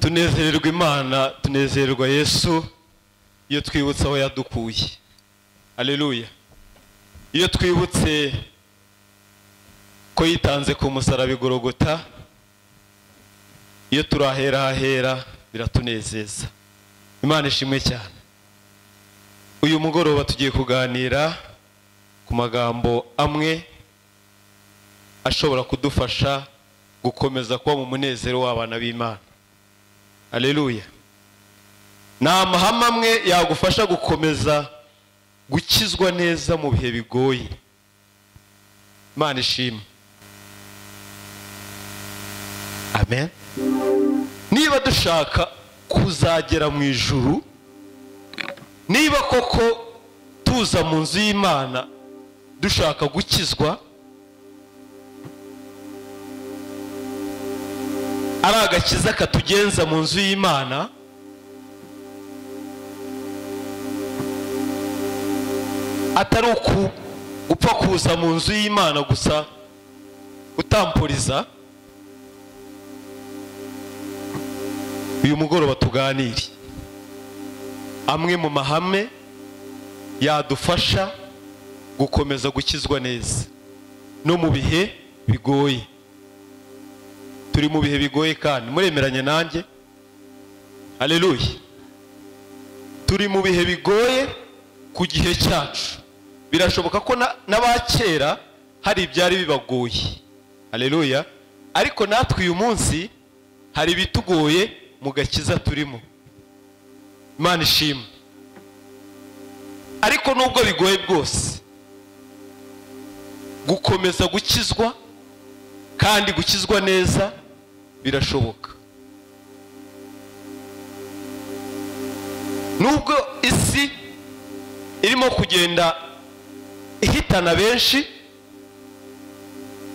Tunezererwa Imana, tunezererwa Yesu iyo twibutse aho yadukuye. Haleluya. Iyo twibutse ko yitanze ku musaraba i Golgotha, iyo turahera hahera biratunezeza. Imana ishimwe cyane. Uyu mugoroba tugiye kuganira ku magambo amwe ashobora kudufasha gukomeza kuba mu munezero w'abana b'Imana. Haleluya. Ni amahame amwe yagufasha gukomeza gukizwa neza mu bihe bigoye. Imana ishimwe. Amen. Niba dushaka kuzagera mu ijuru, niba koko tuza mu nzu y'Imana dushaka gukizwa, ari agakiza katugenza mu nzu y'Imana, atari gupfa kuza mu nzu y'Imana gusa utampuriza. Uyu mugoroba tuganire amwe mu mahame yadufasha gukomeza gukizwa neza no mu bihe bigoye. Turi mu bihe bigoye kandi muremeranye nanjye. Haleluya. Turi mu bihe bigoye ku gihe cyacu. Birashoboka ko n'abakera hari ibyari bibagoye. Haleluya. Ariko natwe uyu munsi hari ibitugoye mu gakiza turimo. Imana ishimwe. Ariko nubwo bigoye bwose, gukomeza gukizwa kandi gukizwa neza birashoboka. Nubwo isi irimo kugenda ihitana benshi,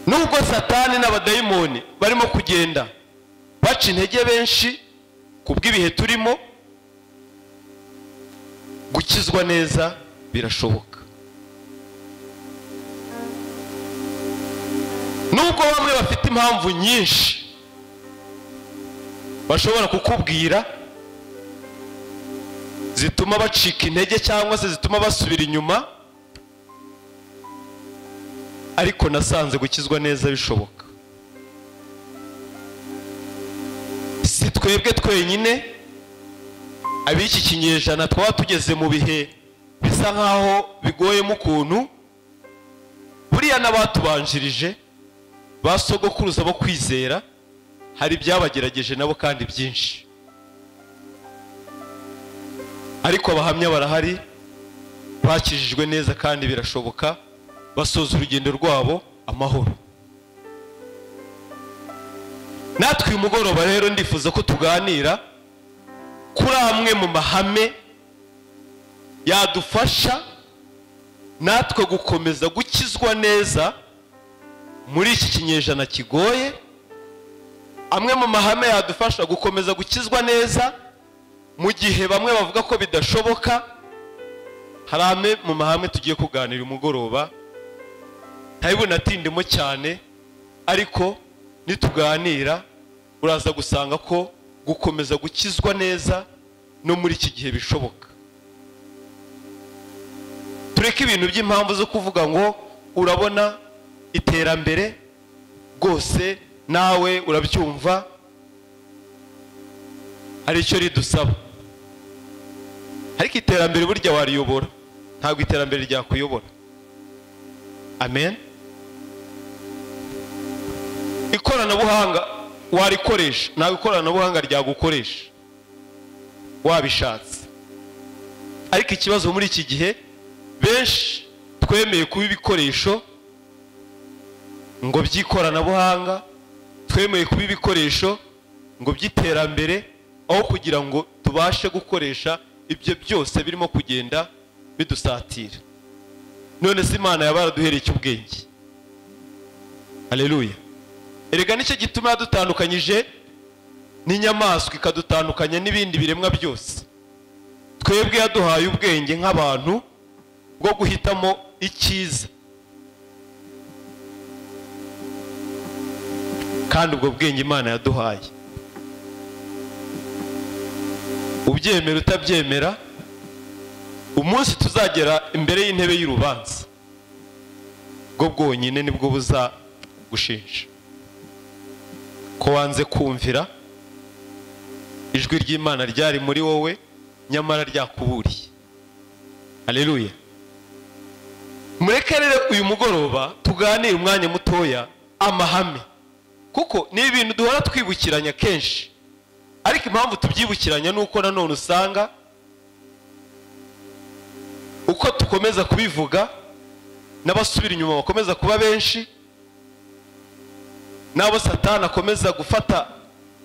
nubwo Satani n'abadayimoni barimo kugenda baca intege benshi kubw'ibihe turimo, gukizwa neza birashoboka. Nubwo bamwe bafite impamvu nyinshi bashobora kukubwira zituma bacika intege cyangwa se zituma basubira inyuma, ariko nasanze gukizwa neza bishoboka. Si twebwe twenyine ab'iki kinyejana twaba tugeze mu bihe bisa nkaho bigoyemo ukuntu, buriya n'abatubanjirije ba sogokuruza bo kwizera hari ibyabagerageje nabo kandi byinshi, ariko abahamya barahari bakijijwe neza kandi birashoboka, basoza urugendo rwabo amahoro. Natwe uyu mugoroba rero ndifuza ko tuganira kuri amwe mu mahame yadufasha natwe gukomeza gukizwa neza muri iki kinyejana kigoye, amwe mu mahame yadufasha gukomeza gukizwa neza mu gihe bamwe bavuga ko bidashoboka. Hari amwe mu mahame tugiye kuganira umugoroba, ntabwo cyane, ariko nituganira uraza gusanga ko gukomeza gukizwa neza no muri iki gihe bishoboka. Tureke ibintu by'impamvu zo kuvuga ngo urabona iterambere rwose nawe urabyumva, hari icyo ridusaba. Ariko iterambere burya wariyobora, ntabwo iterambere ryakuyobora. Amen. Ikoranabuhanga warikoresha, ntabwo ikoranabuhanga ryagukoresha wabishatse. Ariko ikibazo muri iki gihe, benshi twemeye kuba ibikoresho ngo by'ikoranabuhanga, twemeye kuba ibikoresho ngo by'iterambere, aho kugira ngo tubashe gukoresha ibyo byose birimo kugenda bidusatira. None se Imana yabaraduhereye ubwenge. Haleluya. Erega nicyo gituma yadutandukanyije n'inyamaswa, ikadutandukanya n'ibindi biremwa byose. Twebwe yaduhaye ubwenge nk'abantu bwo guhitamo icyiza, kandi ubwo bwenge Imana yaduhaye Ubyemera utabyemera, umunsi tuzagera imbere y'intebe y'urubanza bwo bwonyine nibwo buzagushinja ko wanze kumvira ijwi ry'Imana ryari muri wowe nyamara ryakuburiye. Haleluya. Mureke rero uyu mugoroba tuganire umwanya mutoya amahame, kuko ni ibintu duhora twibukiranya kenshi, ariko impamvu tubyibukiranya nuko nanone usanga uko tukomeza kubivuga n'abasubira inyuma bakomeza kuba benshi, n'abo Satani akomeza gufata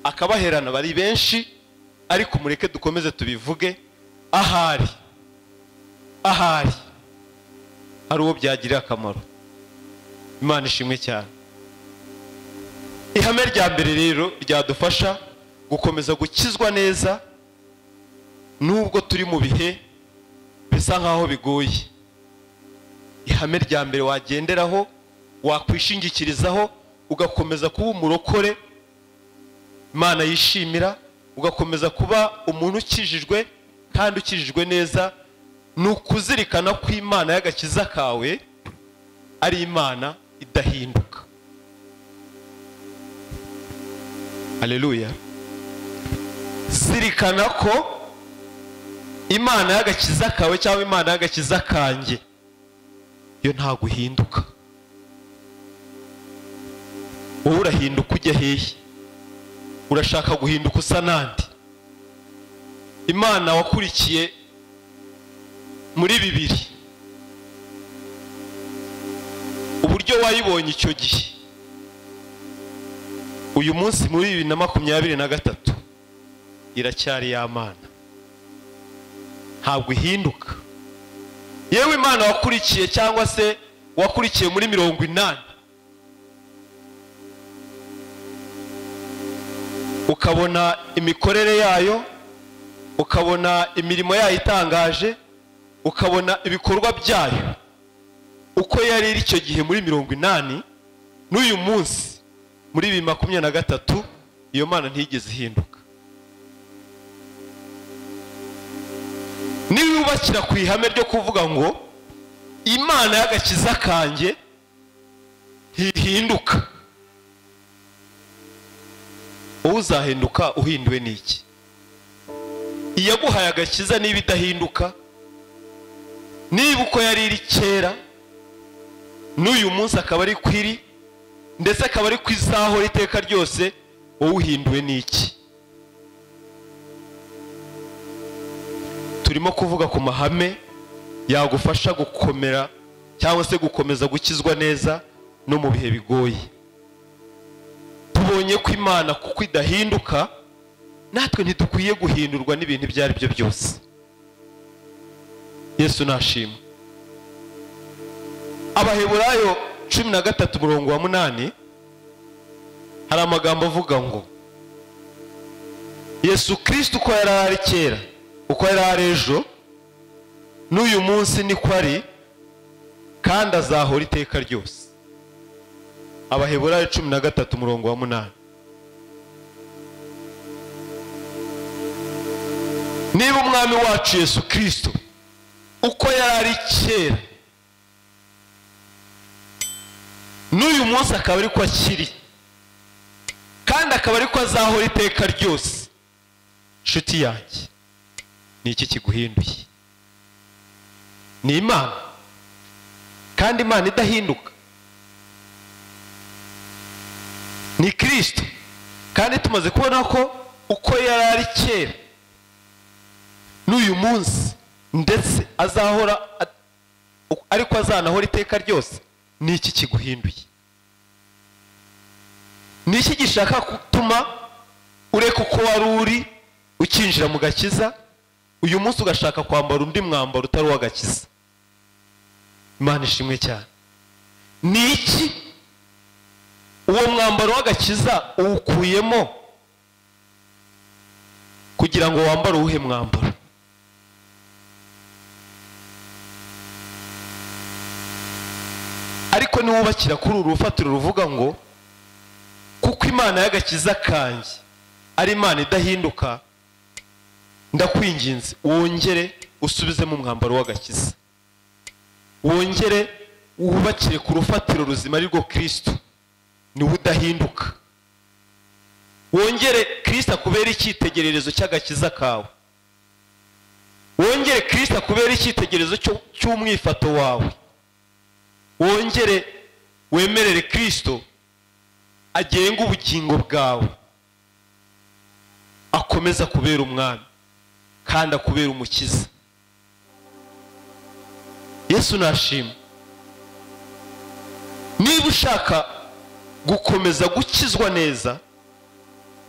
akabaherana bari benshi. Ariko mureke dukomeze tubivuge, ahari ahari hari uwo byagirira akamaro. Imana ishimwe cyane. Ihame rya mbere rero ryadufasha gukomeza gukizwa neza nubwo turi mu bihe bisa nkaho bigoye, ihame rya mbere wagenderaho, wakwishingikirizaho, ugakomeza kuba umurokore Imana yishimira, ugakomeza kuba umuntu ukijijwe kandi ukijijwe neza, ni ukuzirikana ko Imana y'agakiza kawe ari Imana idahinduka. Haleluya. Zirikana ko Imana y'agakiza kawe cyangwa Imana y'agakiza kanjye yo ntago ihinduka. Wowe urahinduka ujya hehe? Urashaka guhinduka usa nande? Imana wakurikiye muri bibiri, uburyo wayibonye icyo gihe, uyu munsi muri 2023 iracyari ya Mana, ntabwo ihinduka. Yewe Imana wakurikiye cyangwa se wakurikiye muri 80, ukabona imikorere yayo, ukabona imirimo yayo itangaje, ukabona ibikorwa byayo uko yari iri icyo gihe muri 80, n'uyu munsi muri 2023 iyo Mana ntigeze ihinduka. Niwubakira ku ihame ryo kuvuga ngo Imana y'agakiza kanjye ntihinduka, wowe uzahinduka uhinduwe n'iki? Iyaguhaye agakiza niba idahinduka, niba uko yari iri kera n'uyu munsi akaba ari kwiri, ndetse akaba ari kwizahora iteka ryose, wowe uhinduwe n'iki? Turimo kuvuga ku mahame yagufasha gukomera cyangwa se gukomeza gukizwa neza no mu bihe bigoye. Tubonye ko Imana kuko idahinduka, natwe ntidukwiye guhindurwa n'ibintu ibyo ari byo byose. Yesu nashimwe. Abaheburayo 13 umurongo wa 8 hari amagambo avuga ngo Yesu Kristo uko yari ari kera, uko yari ari ejo, n'uyu munsi niko ari, kandi azahora iteka ryose. Abaheburayo 13 umurongo wa 8. Niba umwami wacu Yesu Kristo uko yari ari kera n'uyu munsi akaba ariko akiri, kandi akaba ariko azahora iteka ryose, nshuti yanjye, ni iki kiguhinduye? Ni Imana, kandi Imana idahinduka. Ni Kristo, kandi tumaze kubona ko uko yari ari kera n'uyu munsi ndetse azahora ariko azanahora iteka ryose, ni iki kiguhinduye? Ni iki gishaka gutuma ureka uko wari uri ukinjira mu gakiza, uyu munsi ugashaka kwambara undi mwambaro utari uw'agakiza? Imana ishimwe cyane. Ni iki uwo mwambaro w'agakiza uwukuyemo kugira ngo wambare uwuhe mwambaro? Ariko niwubakira kuri uru rufatiro ruvuga ngo kuko Imana y'agakiza kanjye ari Imana idahinduka, Ndakwinginze wongere usubizemo umwambaro w'agakiza, wongere wubakire ku rufatiro ruzima arirwo Kristo, niwe udahinduka. Wongere Kristo akubere icyitegererezo cy'agakiza kawe, wongere Kristo akubere icyitegererezo cy'umwifato wawe, wongere wemerere Kristo agenga ubugingo bwawe, akomeza kubera umwami kandi akubera umukiza. Yesu nashima. Niba ushaka gukomeza gukizwa neza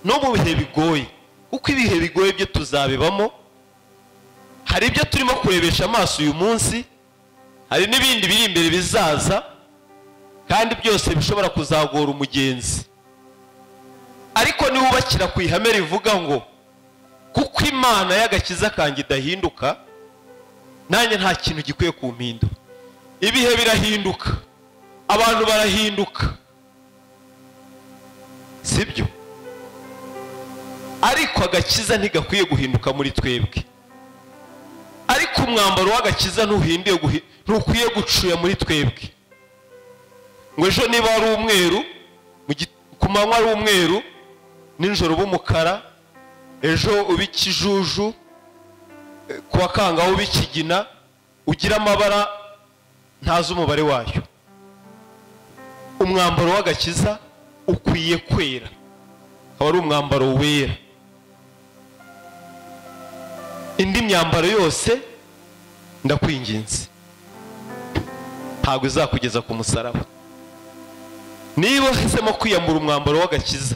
no mu bihe bigoye, kuko ibihe bigoye byo tuzabibamo, hari ibyo turimo kurebesha amaso uyu munsi, hari n'ibindi biri imbere bizaza, kandi byose bishobora kuzagora umugenzi. Ariko niwubakira ku ihame rivuga ngo kuko Imana y'agakiza kanjye idahinduka, nanjye nta kintu gikwiye kumpindura. Ibihe birahinduka, abantu barahinduka, sibyo? Ariko agakiza ntigakwiye guhinduka muri twebwe. Ariko umwambaro w'agakiza ntukwiye gucuya muri twebwe. Ngo ejo niba ari umweru, ku manywa ari umweru, nijoro uba umukara, ejo uba ikijuju, ku wa kangaho uba ikigina, ugira amabara ntazi umubare wayo. Umwambaro w'agakiza ukwiye kwera, akaba ari umwambaro wera. Indi myambaro yose ndakwinginze ntabwo izakugeza ku musaraba. Niba uhisemo kwiyambura umwambaro w'agakiza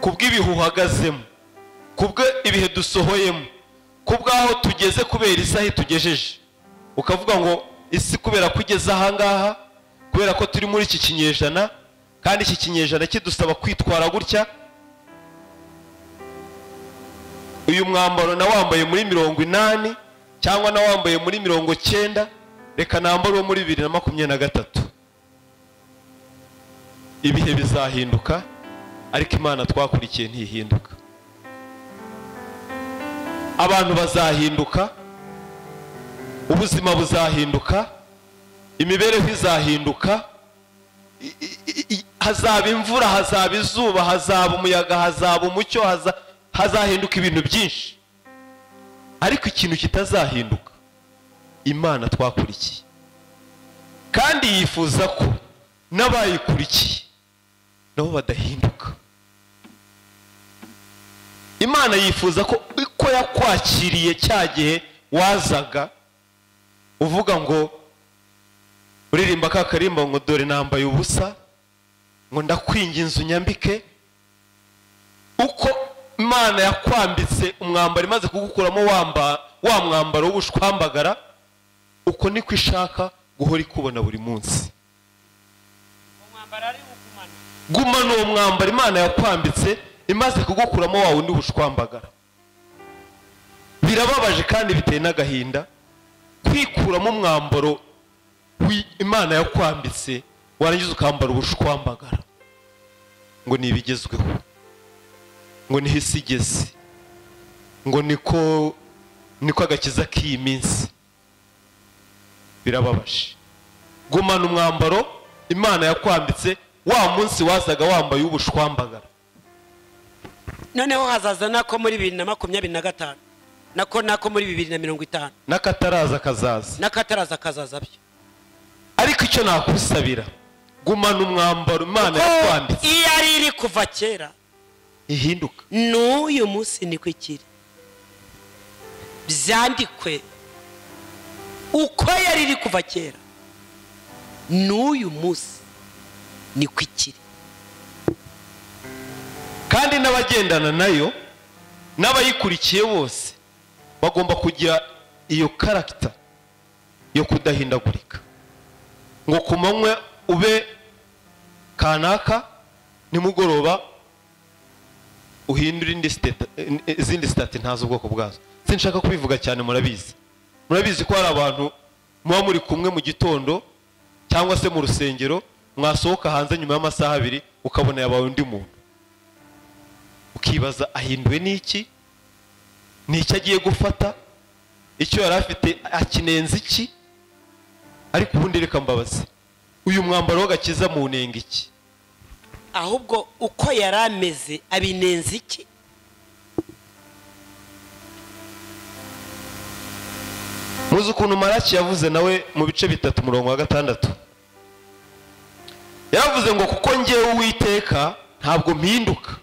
kubw'ibihe uhagazemo, kubw'ibihe dusohoyemo, kubw'aho tugeze kubera isaha itugejeje, ukavuga ngo isi kubera ko igeze aha ngaha, kubera ko turi muri iki kinyejana, kandi iki kinyejana kidusaba kwitwara gutya, uyu mwambaro na wambaye muri 80 cyangwa na wambaye muri 90, reka nambare uwo muri 2023. Ibihe bizahinduka, ariko Imana twakurikiye ntihinduka. Abantu bazahinduka, ubuzima buzahinduka, imibereho izahinduka, hazaba imvura, hazaba izuba, hazaba umuyaga, hazaba umucyo, hazahinduka ibintu byinshi. Ariko ikintu kitazahinduka, Imana twakurikiye, kandi yifuza ko n'abayikurikiye nabo badahinduka. Imana yifuza ko uko yakwakiriye cya gihe wazaga uvuga ngo uririmba ka karimba ngo dore nambaye ubusa, ngo ndakwinginze unyambike, uko Imana yakwambitse umwambaro imaze kugukuramo wa mwambaro w'ubushwambagara, uko niko ishaka guhora ikubona buri munsi. Gumana uwo mwambaro Imana yakwambitse imaze kugukuramo wa wundi w'ubushwambagara. Birababaje kandi biteye n'agahinda kwikuramo umwambaro Imana yakwambitse, warangiza ukambara ubushwambagara ngo ni ibigezweho, ngo niho isi igeze, ngo niko agakiza k'iyi minsi. Birababaje. Gumana umwambaro Imana yakwambitse wa munsi wazaga wambaye ubushwambagara. Noneho hazaza nako muri 2025, nako muri 2050, n'akataraza kazaza, n'akataraza kazaza byo. Ariko icyo nakusabira, gumana umwambaro Imana yakwambitse. Iyo ari iri kuva kera ihinduka, n'uyu munsi niko ikiri. Byandikwe uko yari iri kuva kera, n'uyu munsi niko ikiri. Kandi n'abagendana nayo n'abayikurikiye bose bagomba kugira iyo karagita yo kudahindagurika, ngo ku manywa ube kanaka, nimugoroba uhindure izindi sitati ntazi ubwoko bwazo. Sinshaka kubivuga cyane, murabizi. Murabizi ko hari abantu muba muri kumwe mu gitondo cyangwa se mu rusengero, mwasohoka hanze nyuma y'amasaha abiri ukabona yabaye undi muntu, ukibaza ahinduwe n'iki, Ni icyo agiye gufata? Icyo yari afite akinenza iki? Ariko ubundi reka mbabaze, uyu mwambaro w'agakiza munenga iki? Ahubwo uko yari ameze abinenza iki? Muzi ukuntu Malaki yavuze nawe mu bice 3 umurongo wa 6. Yaravuze ngo kuko njyewe Uwiteka ntabwo mpinduka,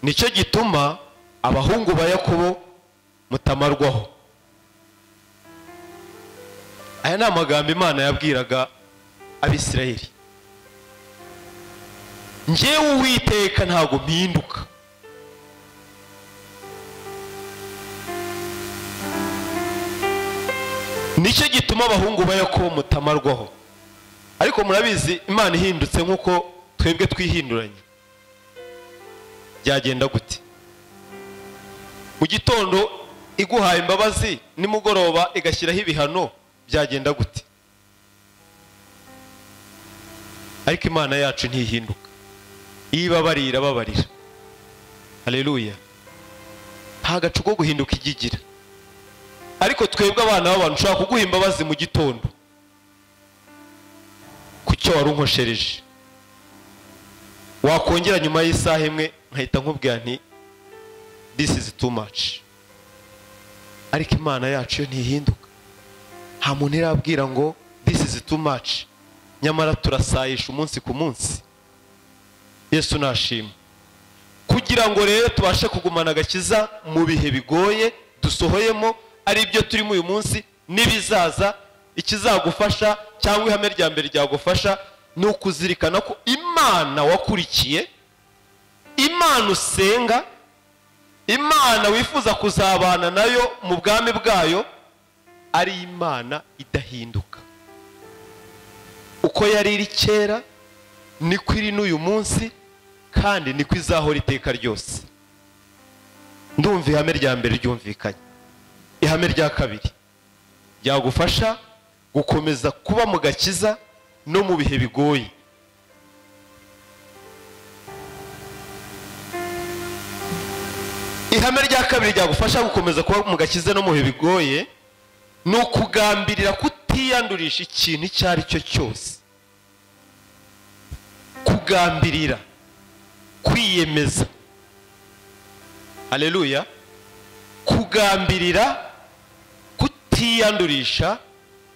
nicyo gituma abahungu ba Yakobo mutamarwaho. Aya ni amagambo Imana yabwiraga Abisirayeli. Njyewe Uwiteka ntabwo mpinduka. Nicyo gituma abahungu ba Yakobo mutamarwaho. Ariko murabizi Imana ihindutse nkuko twebwe twihinduranye, byagenda gute? Mu gitondo iguhaye imbabazi, nimugoroba igashyiraho ibihano, byagenda gute? Ariko Imana yacu ntihinduka, iyo ibabarira irababarira. Haleluya. Nta gacu ko guhinduka igigira. Ariko twebwe abana b'abantu ushobora kuguha imbabazi mu gitondo ku cyo wari unkoshereje, wakongera nyuma y'isaha imwe nkahita nkubwira nti this is too much. Ariko Imana yacu yo ntihinduka. Nta muntu irabwira ngo this is too much, nyamara turasayisha umunsi ku munsi. Yesu nashima. Kugira ngo rero tubashe kugumana agakiza mu bihe bigoye dusohoyemo, ari ibyo turimo uyu munsi n'ibizaza, ikizagufasha cyangwa ihame rya mbere ryagufasha ni ukuzirikana ko Imana wakurikiye, Imana usenga, Imana wifuza kuzabana nayo mu bwami bwayo, ari Imana idahinduka. Uko yari iri kera niko iri n'uyu munsi, kandi niko izahora iteka ryose. Ndumva ihame rya mbere ryumvikanye. Ihame rya kabiri ryagufasha gukomeza kuba mu gakiza no mu bihe bigoye. Ihame rya kabiri ryagufasha gukomeza kuba mu gakiza no mu bihe bigoye ni ukugambirira kutiyandurisha ikintu icyo ari cyo cyose. Kugambirira, kwiyemeza. Haleluya. Kugambirira kutiyandurisha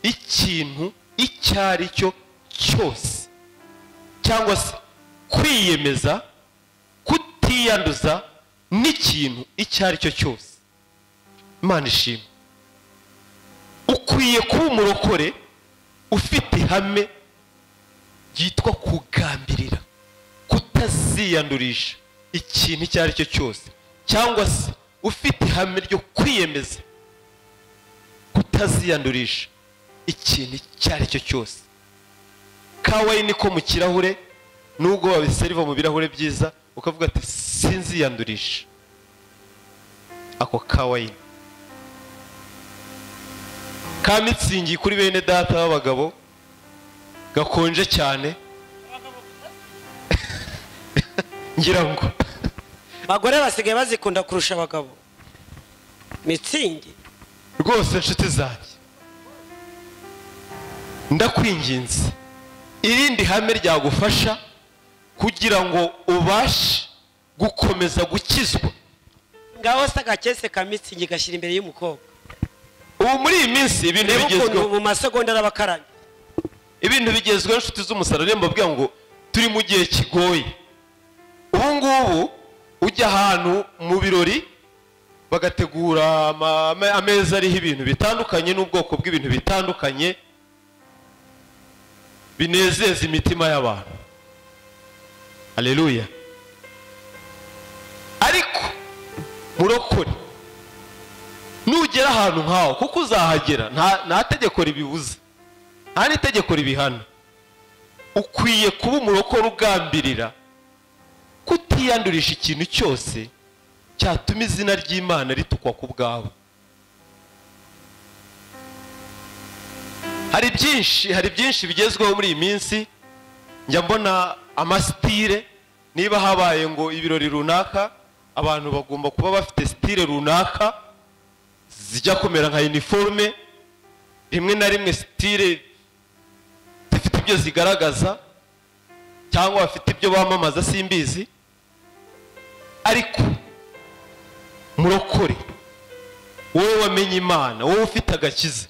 ikintu icyo ari cyo cyose, cyangwa se kwiyemeza kutiyanduza n'ikintu icyo ari cyo cyose. Imana ishimwe. Ukwiye kuba umurokore ufite ihame ryitwa kugambirira kutaziyandurisha ikintu icyo ari cyo cyose, cyangwa se ufite ihame ryo kwiyemeza kutaziyandurisha ikintu icyo ari cyo cyose. Kawayini ko mu kirahure, nubwo babiseriva mu birahure byiza, ukavuga ati sinziyandurisha ako kawayini. Ka mitsingi kuri bene data b'abagabo gakonje cyane, ngira ngo abagore basigaye bazikunda kurusha abagabo. Mitsingi rwose, nshuti zanjye, ndakwinginze, irindi hame ryagufasha kugira ngo ubashe gukomeza gukizwa. Ngaho se agakese ka mitsingi gashyira imbere y'umukobwa. Ubu muri iyi minsi ibintu bigezweho mu masegonda arabakaranye. Ibintu bigezweho, nshuti z'umusaraba, mbabwira ngo turi mu gihe kigoye. Ubu ngubu ujya ahantu mu birori bagategura ameza ariho ibintu bitandukanye n'ubwoko bw'ibintu bitandukanye binezeza imitima y'abantu. Haleluya. Ariko murokore nugera ahantu nkaho, kuko uzahagera, nta tegeko ribibuza, nta n'itegeko ribihana, ukwiye kuba umurokore ugambirira kutiyandurisha ikintu cyose cyatuma izina ry'Imana ritukwa ku bwawe. Hari byinshi bigezweho muri iyi minsi. Njya mbona amasitire, niba habaye ngo ibirori runaka, abantu bagomba kuba bafite style runaka zijya kumera nka uniforme, rimwe na rimwe style zifite ibyo zigaragaza cyangwa bafite ibyo bamamaza, simbizi. Ariko murokore, wowe wamenye Imana, wowe ufite agakiza,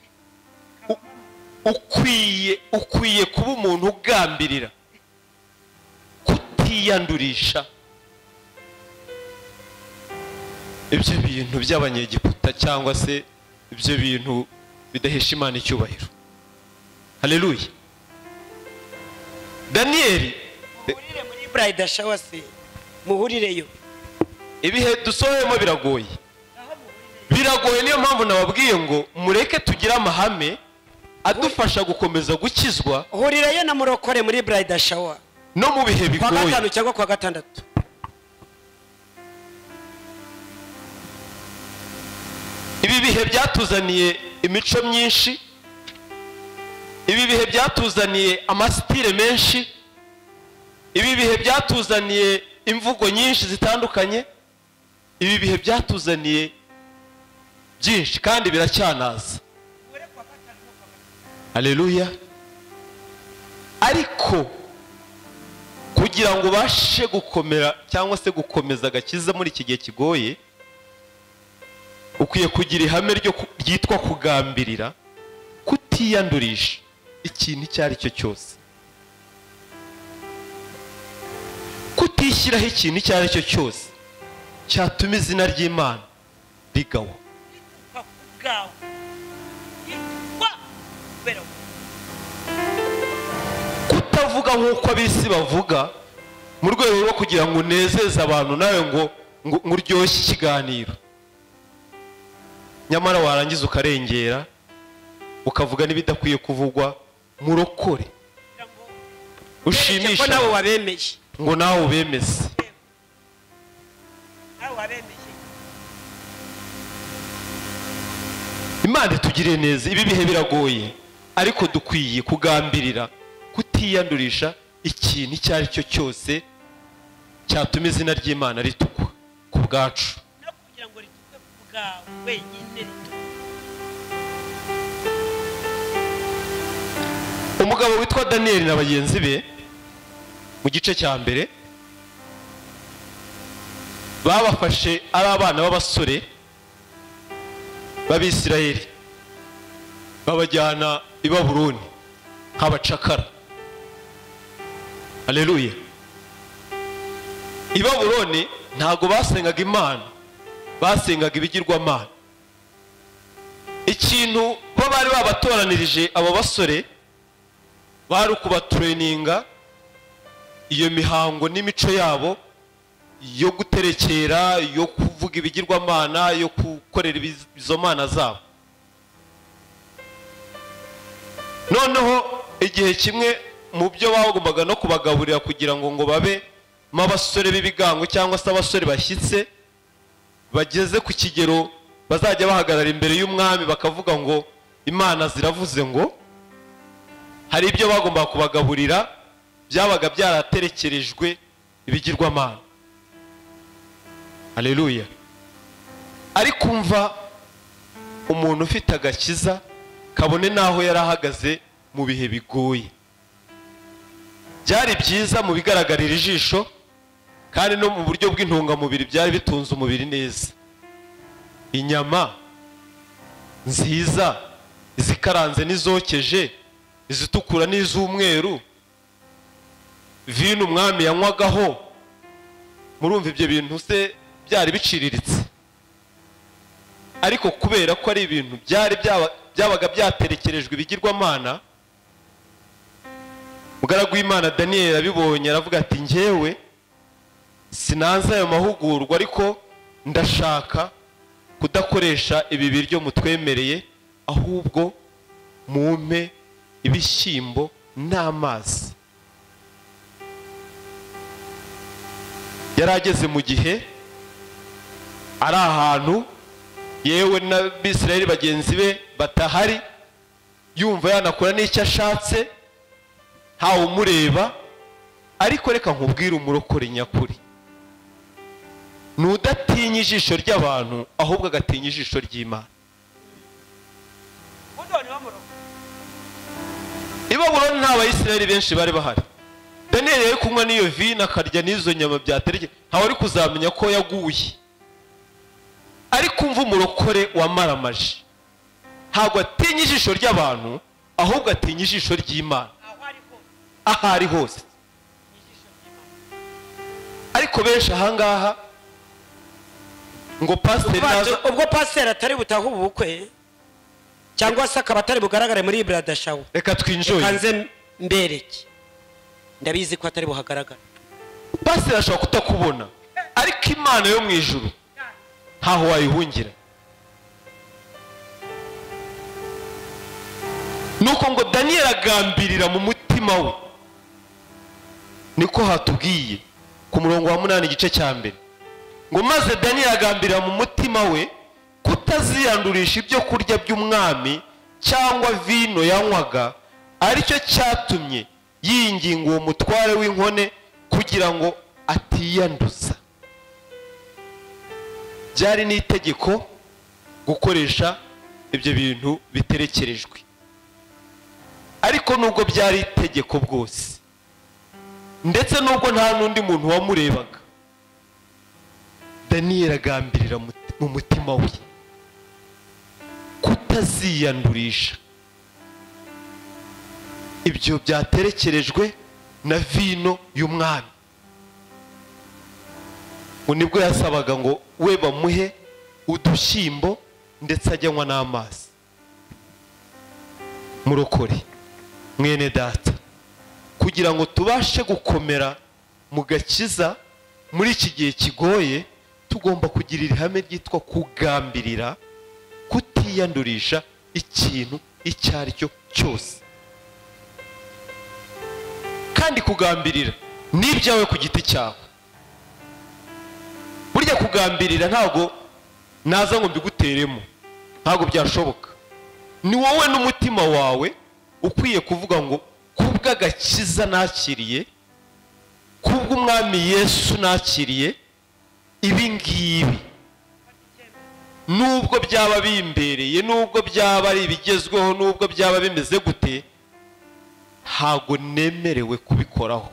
ukwiye kuba umuntu ugambirira kutiyandurisha ibyo bintu by'abanyegiputa cyangwa se ibyo bintu bidahesha Imana icyubahiro. Haleluya. Daniel, muhurire muri Bride Shower se, muhurireyo. Ibihe dusohoyemo biragoye, biragoye. Niyo mpamvu nababwiye ngo mureke tugire amahame adufasha gukomeza gukizwa. Hurirayo na murokore muri Bride Shower no mu bihe kwa bigoye. 5 cyangwa kwa 6. Ibi bihe byatuzaniye imico myinshi, ibi bihe byatuzaniye amasitire menshi, ibi bihe byatuzaniye imvugo nyinshi zitandukanye, ibi bihe byatuzaniye byinshi kandi biracyanaza. Haleluya. Ariko kugira ngo ubashe gukomera cyangwa se gukomeza agakiza muri iki gihe kigoye, ukwiye kugira ihame ryitwa kugambirira kutiyandurisha ikintu icyo ari cyo cyose, kutishyiraho ikintu icyo ari cyo cyose cyatuma izina ry'Imana rigawa. Kutavuga nk'uko ab'isi bavuga mu rwego rwo kugira ngo unezeze abantu nawe ngo uryoshye ikiganiro, nyamara warangiza ukarengera ukavuga n'ibidakwiye kuvugwa. Murokore ushimisha nawe wabemeye, ngo nawe ubemeze. Imana itugire neza. Ibi bihe biragoye, ariko dukwiye kugambirira kutiyandurisha ikintu icyo ari cyo cyose cyatuma izina ry'Imana ritukwa ku bwacu. No kugira ngo ritukwe ku bwawe wenyine ritukwe. Umugabo witwa Daniel na bagenzi be mu gice cya mbere babafashe ari abana b'abasore b'Abisirayeli, babajyana i Babuloni nk'abacakara. Haleluya. I Babuloni ntago basengaga Imana, basengaga ibigirwamana. Ikintu bo bari babatoranirije abo basore bari kubatraininga iyo mihango n'imico yabo yo guterekera, yo kuvuga ibigirwamana, yo gukorera izo mana zabo. Noneho igihe kimwe mu byo bagombaga no kubagaburira kugira ngo babe abasore b'ibigango cyangwa se abasore bashyitse bageze ku kigero bazajya bahagarara imbere y'umwami bakavuga ngo Imana ziravuze, ngo hari ibyo bagombaga kubagaburira byabaga byaraterekerejwe ibigirwamana. Haleluya. Ariko umva umuntu ufite agakiza kabone naho yarahagaze mu bihe bigoye, byari byiza mu bigaragarira ijisho kandi no mu buryo bw'intungamubiri byari bitunze umubiri neza. Inyama nziza, izikaranze n'izokeje, izitukura n'iz'umweru, vino umwami yanywagaho, murumva ibyo bintu se byari biciriritse. Ariko kubera ko ari ibintu byari byabaga byaterekerejwe ibigirwamana, mugaragu w'Imana Daniel abibonye aravuga ati njyewe sinanze ayo mahugurwa, ariko ndashaka kudakoresha ibi biryo mutwemereye, ahubwo mumpe ibishyimbo n'amazi. Yari ageze mu gihe ari ahantu yewe n'Abisirayeli bagenzi be batahari, yumva yanakora n'icyo ashatse ntawe umureba. Ariko reka nkubwire umurokore nyakuri, Ni udatinya ijisho ry'abantu ahubwo agatinya ijisho ry'Imana. I Babuloni nta Bayisiraheli benshi bari bahari. Daniyeli yari kunywa n'iyo vino akarya n'izo nyama byatereke, ntawe uri kuzamenya ko yaguye. Ariko umva umurokore wamaramaje, ntabwo atinya ijisho ry'abantu ahubwo atinya ijisho ry'Imana aho ari hose. Ariko benshi ahangaha ngo pasiteri naza, ubwo pasiteri atari butahe ubukwe cyangwa se akaba atari bugaragare muri Bradashawo, reka twinjoye, kanze mbereke, ndabizi ko atari buhagaragara. Pasiteri ashobora kutakubona, ariko Imana yo mu ijuru ntaho wayihungira. Nuko ngo Daniyeli agambirira mu mutima we, niko hatubwiye ku murongo wa 8 igice cya mbere, ngo maze Daniyeli agambirira mu mutima we kutaziyandurisha ibyo kurya by'umwami cyangwa vino yanywaga, aricyo cyatumye yinginga uwo mutware w'inkone kugira ngo atiyanduza. Byari n'itegeko gukoresha ibyo bintu biterekerejwe, ariko nubwo byari itegeko bwose, ndetse nubwo nta n'undi muntu wamurebaga, Daniyeli agambirira mu mutima we kutaziyandurisha ibyo byaterekerejwe na vino y'umwami. Ngo nibwo yasabaga ngo we bamuhe udushyimbo ndetse ajyanywa n'amazi. Murokore mwene data, kugira ngo tubashe gukomera mu gakiza muri iki gihe kigoye, tugomba kugira ihame ryitwa kugambirira kutiyandurisha ikintu icyo ari cyo cyose. Kandi kugambirira ni ibyawe ku giti cyawe. Burya kugambirira ntabwo naza ngo mbiguteremo, ntabwo byashoboka. Ni wowe n'umutima wawe ukwiye kuvuga ngo kubw'agakiza nakiriye, kubw'umwami Yesu nakiriye, ibi ngibi nubwo byaba bimbereye, nubwo byaba ari ibigezweho, nubwo byaba bimeze gute, ntabwo nemerewe kubikoraho.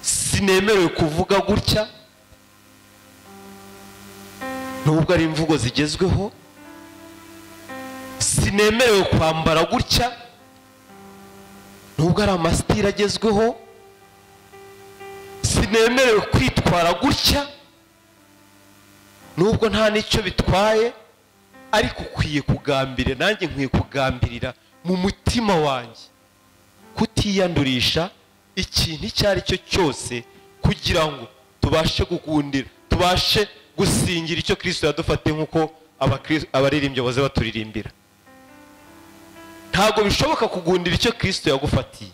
Sinemerewe kuvuga gutya nubwo ari imvugo zigezweho, sinemerewe kwambara gutya nubwo ari amasitiri agezweho, sinemerewe kwitwara gutya nubwo nta n'icyo bitwaye, ariko ukwiye kugambirira, nanjye nkwiye kugambirira mu mutima wanjye kutiyandurisha ikintu icyo ari cyo cyose, kugira ngo tubashe gukundira, tubashe gusingira icyo Kristo yadufatiye nk'uko abaririmbyi baze baturirimbira. Ntabwo bishoboka kugundira icyo Kristo yagufatiye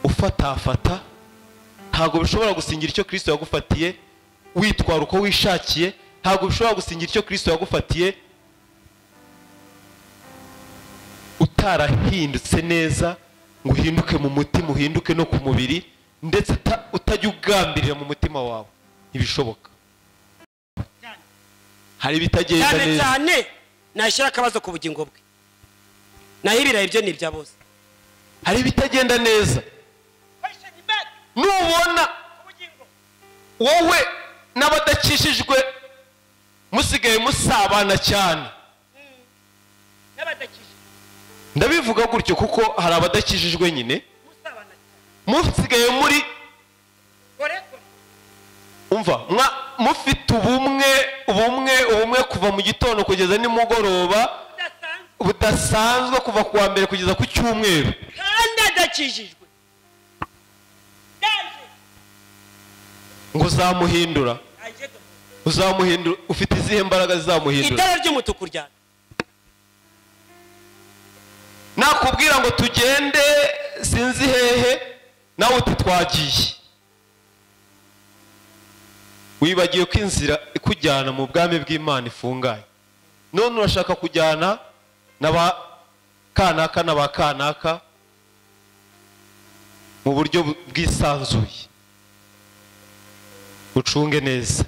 ufatafata, ntabwo bishobora gusingira icyo Kristo yagufatiye witwara uko wishakiye, ntabwo bishobora gusingira icyo Kristo yagufatiye utarahindutse neza ngo uhinduke mu mutima, uhinduke no ku mubiri, ndetse utajya ugambirira mu mutima wawe. Ntibishoboka. Hari ibitagenda neza cyane, nashyira akabazo ku bugingo bwe, naho ibirayi byo ni ibya bose. Hari ibitagenda neza, nubona wowe n'abadakishijwe musigaye musabana cyane. Ndabivuga gutyo kuko hari abadakishijwe nyine musigaye muri umva mufite ubumwe kuva mu gitondo kugeza nimugoroba, budasanzwe, kuva kuwa mbere kugeza ku cyumweru, kandi adakijijwe ngo uzamuhindura. Uzamuhindura ufite izihe mbaraga zizamuhindura? Itara ry'umutuku ryana nakubwira ngo tugende sinzi hehe, nawe uti twagiye. Wibagiwe ko inzira ikujyana mu bwami bw'Imana ifunganye. None urashaka kujyana n'aba kanaka n'aba kanaka mu buryo bwisanzuye. Ucunge neza.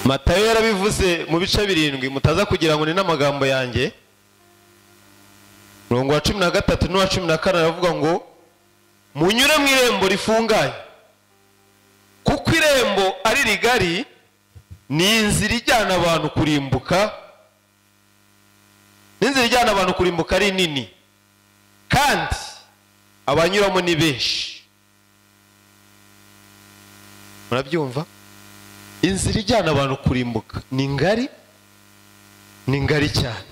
Matayo yarabivuze mu bice 7, mutaza kugira ngo ni n'amagambo yanjye. Murongo wa 13 n'uwa 14 aravuga ngo munyure mu irembo rifunganye, kuko irembo ari rigari, ni inzira ijyana abantu kurimbuka, n'inzira ijyana abantu kurimbuka ari nini, kandi abanyuramo ni benshi. Murabyumva? Inzira ijyana abantu kurimbuka ni ngari, ni ngari cyane,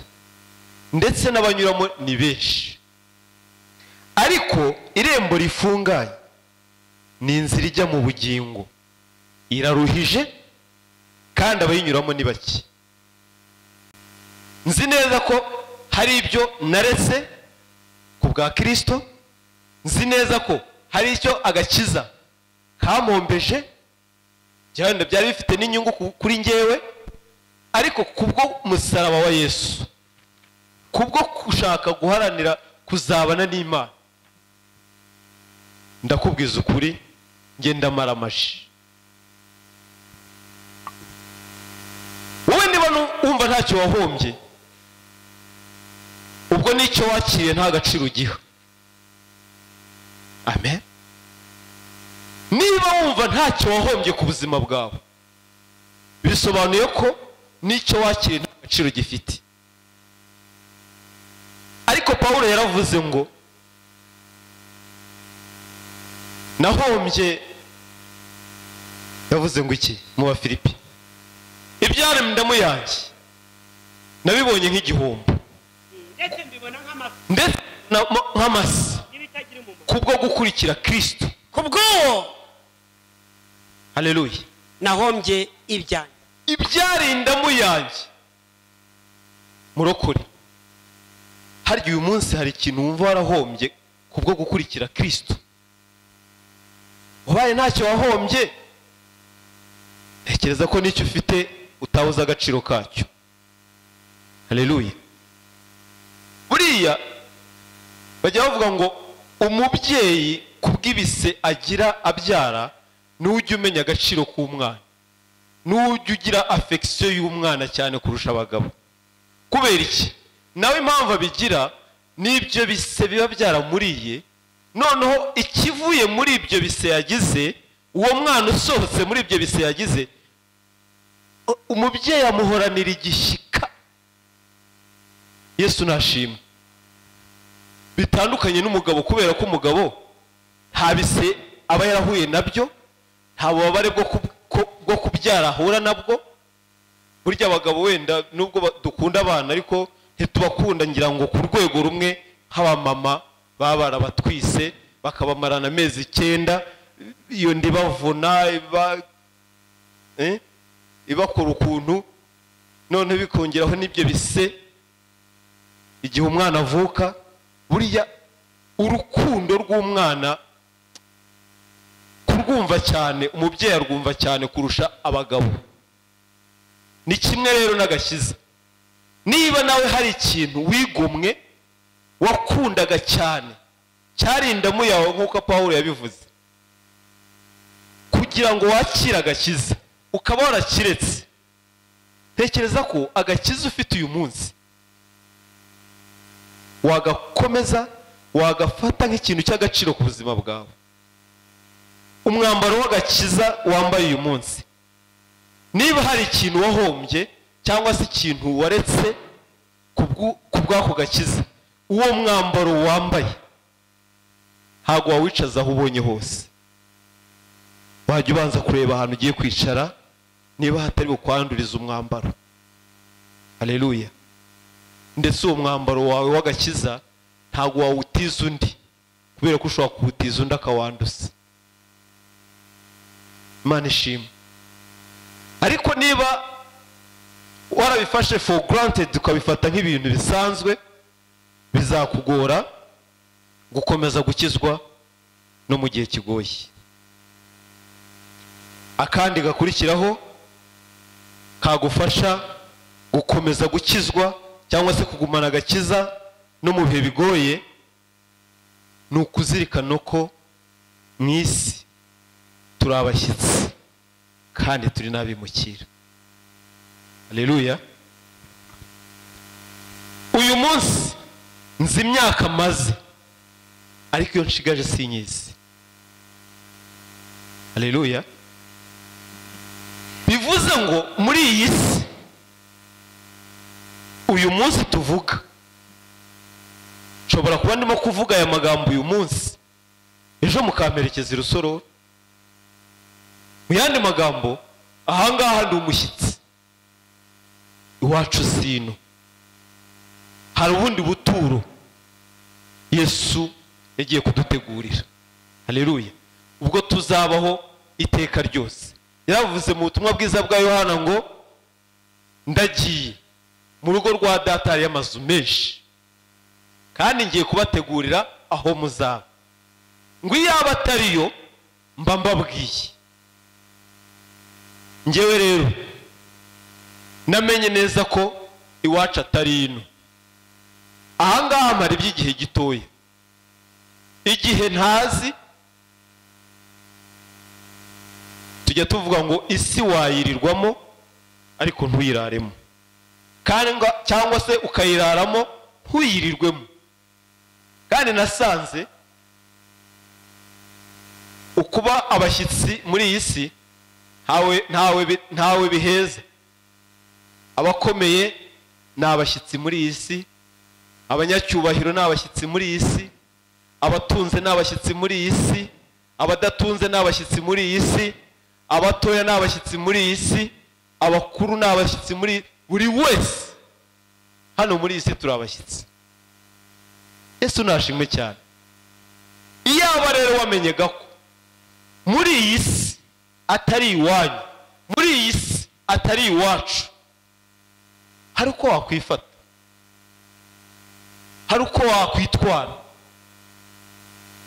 ndetse n'abanyuramo ni benshi. Ariko irembo rifunganye ni inzira ijya mu bugingo, iraruhije kandi abayinyuramo ni bake. Nzi neza ko hari ibyo naretse ku bwa Kristo, nzi neza ko hari icyo agakiza kampombeje, byari byari bifite n'inyungu kuri njyewe, ariko kubwo musaraba wa Yesu, kubwo gushaka guharanira kuzabana n'Imana, ndakubwiza ukuri nge ndamara amaji. Wowe niba wumva ntacyo wahombye, ubwo nicyo wakiriye nta gaciro ugiha. Amen. Niba wumva ntacyo wahombye ku buzima bwawe, bisobanuye ko nicyo wakiriye nta gaciro gifite. Ariko Pawulo yaravuze ngo nahombye, yavuze ngo iki mu Bafilipi? Ibyari indamu yanjye nabibonye nk'igihombo, ndetse nk'amase, kubwo gukurikira Kristo. Kubwo haleluya, nahombye ibyanjye, ibyari indamu yanjye. Murokore, harya uyu munsi hari ikintu wumva warahombye kubwo gukurikira Kristo? Wabaye ntacyo wahombye, tekereza ko n'icyo ufite utabuze agaciro kacyo. Haleluya. Buriya bajya bavuga ngo umubyeyi kubw'ibise agira abyara, n'ujya umenya agaciro k'umwana, n'ujya ugira affection y'umwana cyane kurusha abagabo. Kubera iki? Nawe impamvu abigira n'ibyo bise biba byaramuriye, noneho ikivuye muri ibyo bise yagize, uwo mwana usohotse muri ibyo bise yagize, umubyeyi amuhoranira igishyika. Yesu nashimwe. Bitandukanye n'umugabo, kubera ko umugabo nta bise aba yarahuye nabyo, nta bubabare bwo kubyara ahura nabwo. Burya abagabo wenda nubwo dukunda abana, ariko ntitubakunda ngira ngo ku rwego rumwe nk'abamama baba barabatwise bakabamarana amezi 9, iyo ndibavuna ibakora ukuntu, none bikongeraho n'ibyo bise igihe umwana avuka. Buriya urukundo rw'umwana kurwumva cyane, umubyeyi arwumva cyane kurusha abagabo. Ni kimwe rero n'agakiza. Niba nawe hari ikintu wigomwe wakundaga cyane, cyari indamu yawe nk'uko Pawulo yabivuze, kugira ngo wakire agakiza ukaba warakiretse, tekereza ko agakiza ufite uyu munsi wagakomeza, wagafata nk'ikintu cy'agaciro ku buzima bwawe. Umwambaro w'agakiza wambaye uyu munsi, niba hari ikintu wahombye cyangwa se ikintu waretse kubw'ako gakiza, uwo mwambaro wambaye ntabwo wawicaza aho ubonye hose. Wajya ubanza kureba ahantu ugiye kwicara niba hatari bukwanduriza umwambaro. Haleluya. Ndetse uwo mwambaro wawe w'agakiza ntabwo wawutiza undi, kubera ko ushobora kuwutiza undi akawanduza. Imana ishimwe. Ariko niba warabifashe for granted, ukabifata nk'ibintu bisanzwe, bizakugora gukomeza gukizwa no mu gihe kigoye. Akandi gakurikiraho kagufasha gukomeza gukizwa cyangwa se kugumana agakiza no mu bihe bigoye, ni ukuzirikana ko mu isi turi abashyitsi kandi turi n'abimukira. Haleluya. Uyu munsi nzi imyaka maze, ariko iyo nshigaje sinyizi. Haleluya. Bivuze ngo muri iyi si uyu munsi tuvuga, nshobora kuba ndimo kuvuga aya magambo uyu munsi, ejo mukamperekeza i Rusororo. Mu yandi magambo, ahangaha ndi umushyitsi, iwacu sino. Hari ubundi buturo Yesu yagiye kudutegurira. Haleluya. Ubwo tuzabaho iteka ryose. Yaravuze mu butumwa bwiza bwa Yohana ngo ndagiye mu rugo rwa data hari amazu menshi, kandi ngiye kubategurira aho muzaba. Ngo iyaba atariyo mba mbabwiye. Njyewe rero namenye neza ko iwacu atari ino. Ahangaha mara iby'igihe gitoya, igihe ntazi. Tujya tuvuga ngo isi wayirirwamo ariko ntuyiraremo, kandi cyangwa se ukayiraramo ntuyirirwemo. Kandi nasanze ukuba abashyitsi muri iyi si ntawe biheza. Abakomeye ni abashyitsi muri iyi si, abanyacyubahiro ni abashyitsi muri iyi si, abatunze ni abashyitsi muri iyi si, abadatunze ni abashyitsi muri iyi si, abatoya ni abashyitsi muri iyi si, abakuru ni abashyitsi muri buri wese. Hano muri iyi si turi abashyitsi. Yesu nashimwe cyane. Iyaba rero wamenyega ko muri iyi si atari iwanyu, muri iyi si atari iwacu, hari uko wakwifata, hari uko wakwitwara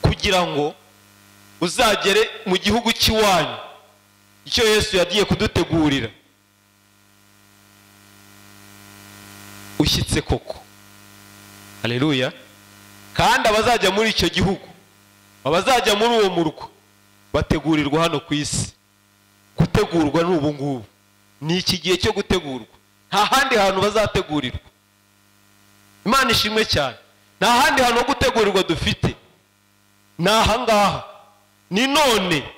kugira ngo uzagere mu gihugu cy'iwanyu, icyo Yesu yagiye kudutegurira, ushyitse koko. Haleluya. Kandi abazajya muri icyo gihugu, abazajya muri uwo murwa, bategurirwa hano ku isi. Gutegurwa ni ubu ngubu, ni iki gihe cyo gutegurwa. Nta handi hantu bazategurirwa. Imana ishimwe cyane. Nta handi hantu ho gutegurirwa dufite, ni ahangaha, ni none.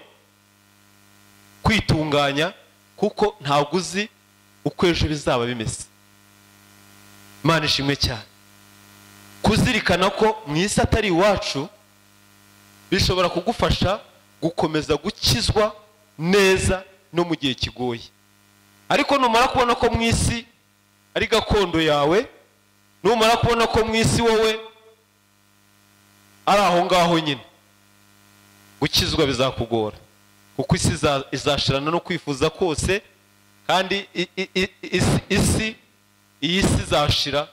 Kwitunganya, kuko ntabwo uzi uko ejo bizaba bimeze. Imana ishimwe cyane. Kuzirikana ko mu isi atari iwacu bishobora kugufasha gukomeza gukizwa neza no mu gihe kigoye. Ariko numara kubona ko mu isi ari gakondo yawe, numara kubona ko mu isi wowe ari aho ngaho nyine, gukizwa bizakugora, kuko isi izashirana no kwifuza kose, kandi isi iyi si izashira,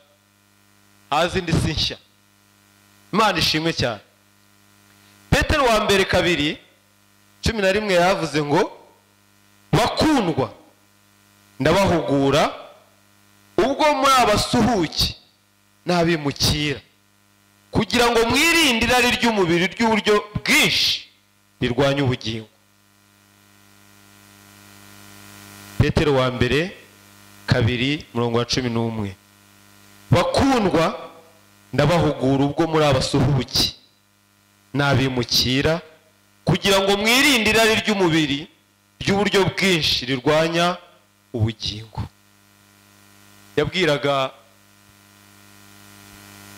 haza indi si nshya. Imana ishimwe cyane. Petero wa mbere 2:11 yavuze ngo bakundwa, ndabahugura ubwo muri abasuhuke n'abimukira, kugira ngo mwirinde irari ry'umubiri ry'uburyo bwinshi rirwanya ubugingo. Petero wa mbere 2:11. Bakundwa, ndabahugura ubwo muri abasuhuke n'abimukira, kugira ngo mwirinde irari ry'umubiri ry'uburyo bwinshi rirwanya ubugingo. Yabwiraga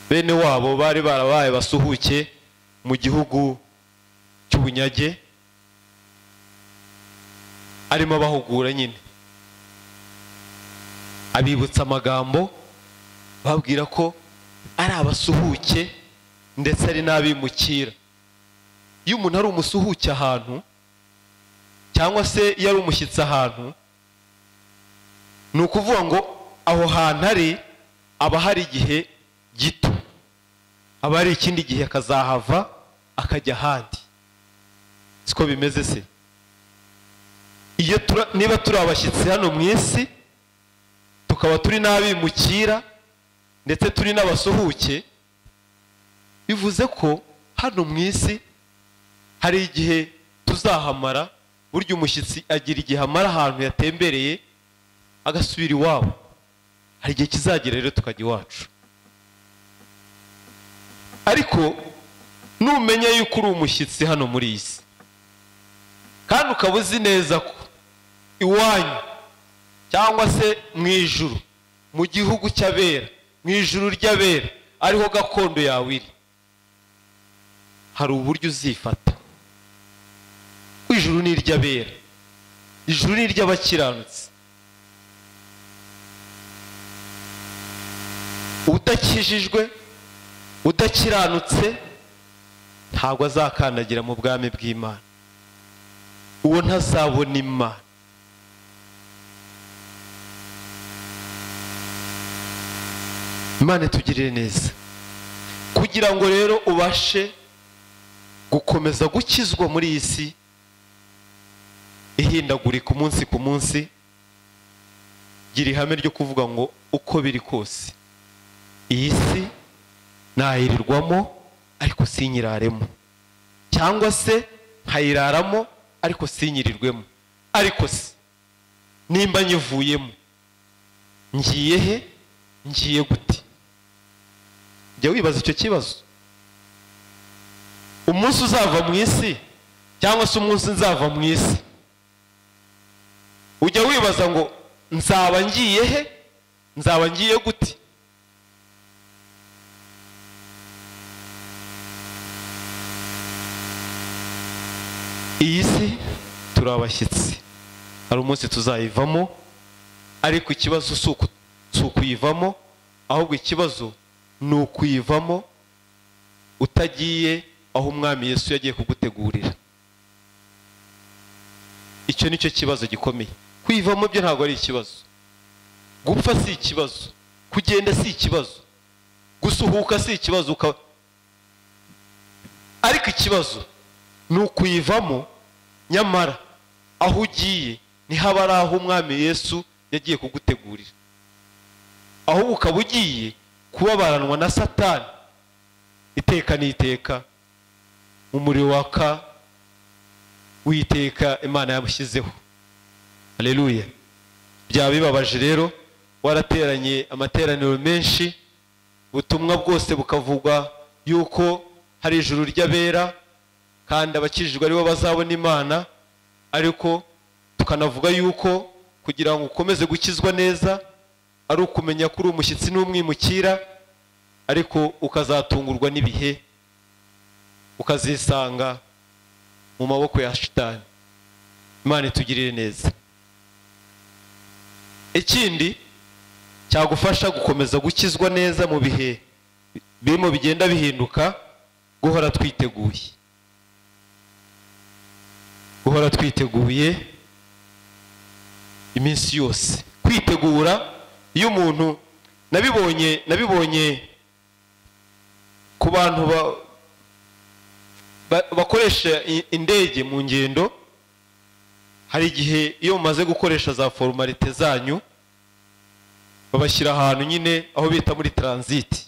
bene wabo bari barabaye basuhuke mu gihugu cy'ubunyage, arimo abahugura nyine, abibutsa amagambo, babwira ko ari abasuhuke ndetse ari n'abimukira. Iyo umuntu ari umusuhuke ahantu, cyangwa se iyo ari umushyitsi ahantu, ni ukuvuga ngo aho hantu ari aba hari igihe gito, aba ari ikindi gihe akazahava akajya ahandi. Siko bimeze se? Iyo niba turi abashyitsi hano mu isi, tukaba turi n'abimukira, ndetse turi n'abasuhuke, bivuze ko hano mu isi hari igihe tuzahamara. Burya umushyitsi agira igihe amara ahantu yatembereye agasubira iwabo. Hari igihe kizagera rero tukajya iwacu. Ariko numenya yuko uri umushyitsi hano muri iyi si, kandi ukaba uzi neza ko iwanyu cyangwa se mu ijuru, mu gihugu cy'abera, mu ijuru ry'abera ariho gakondo yawe iri, hari uburyo uzifata. Ijuru ni iry'abera, ijuru ni iry'abakiranutsi. Udakijijwe, udakiranutse, ntabwo azakandagira mu bwami bw'Imana. Uwo ntazabona Imana. Imana itugirire neza. Kugira ngo rero ubashe gukomeza gukizwa muri iyi si ihindagurika umunsi ku munsi, gira ihame ryo kuvuga ngo uko biri kose iyi si nayirirwamo ariko sinyiraremo, cyangwa se nkayiraramo ariko sinyirirwemo. Ariko se nimba nyivuyemo ngiye he? Ngiye gute? Jya wibaza icyo kibazo. Umunsi uzava mu isi cyangwa se umunsi nzava mu isi, ujya wibaza ngo nzaba ngiye he? Nzaba ngiye gute? Iyi si turi abashyitsi, hari umunsi tuzayivamo. Ariko ikibazo si ukuyivamo, ahubwo ikibazo ni ukuyivamo utagiye aho Umwami Yesu yagiye kugutegurira. Icyo nicyo kibazo gikomeye. Kuyivamo byo ntabwo ari ikibazo, gupfa si ikibazo, kugenda si ikibazo, gusuhuka si ikibazo, ariko ikibazo ni ukuyivamo nyamara aho ugiye ntihaba ari aho Umwami Yesu yagiye kugutegurira, ahubwo ukaba ugiye kubabaranwa na Satani iteka n'iteka mu muriro waka witeka Imana yamushyizeho. Haleluya. Byaba bibabaje rero warateranye amateraniro menshi, ubutumwa bwose bukavugwa yuko hari ijuru ry'abera kandi abakijijwe aribo bazabona Imana, ariko tukanavuga yuko kugira ngo ukomeze gukizwa neza ari ukumenya ko uri umushyitsi n'umwimukira, ariko ukazatungurwa n'ibihe ukazisanga mu maboko ya Shitani. Imana itugirire neza. Ikindi cyagufasha gukomeza gukizwa neza mu bihe birimo bigenda bihinduka, guhora twiteguye. Guhora twiteguye iminsi yose. Kwitegura, iyo umuntu nabibonye ku bantu bakoresha indege mu ngendo, hari igihe iyo mumaze gukoresha za formalite zanyu babashyira ahantu nyine aho bita muri transit.